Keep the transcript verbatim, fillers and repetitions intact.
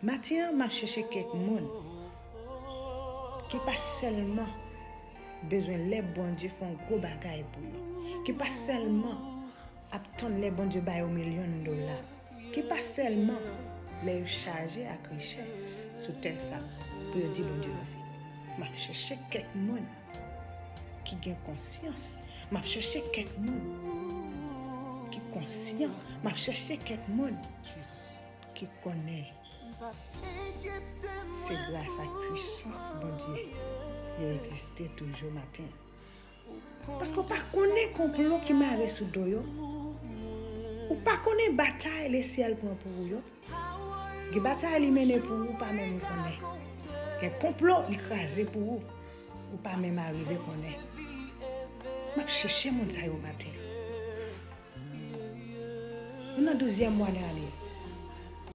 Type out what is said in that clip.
Maten an, m ap chèche kèk moun ki pa sèlman bezwen lè Bondye fè yon gwo bagay pou yo, ki pa sèlman ap tann lè Bondye ba yo milyon dola, ki pa sèlman lè yo chaje ak richès sou tè sa pou yo di Bondye mèsi. M ap chèche kèk moun ki gen konsyans. M ap chèche kèk moun ki konsyan. M ap chèche kèk moun ki konnen se gras ak pwisans Bondye yo egziste toujou maten. Paske w pa konnen konplo ki mare sou do yo. Ou pa konnen batay lesyèl pran pou ou yo. Gen batay li mennen pou ou, ou pa menm konnen. Gen konplo li kraze pou ou, ou pa menm arive konnen. M ap chèche moun sa yo maten. Nou nan douzyèm mwa nan ane.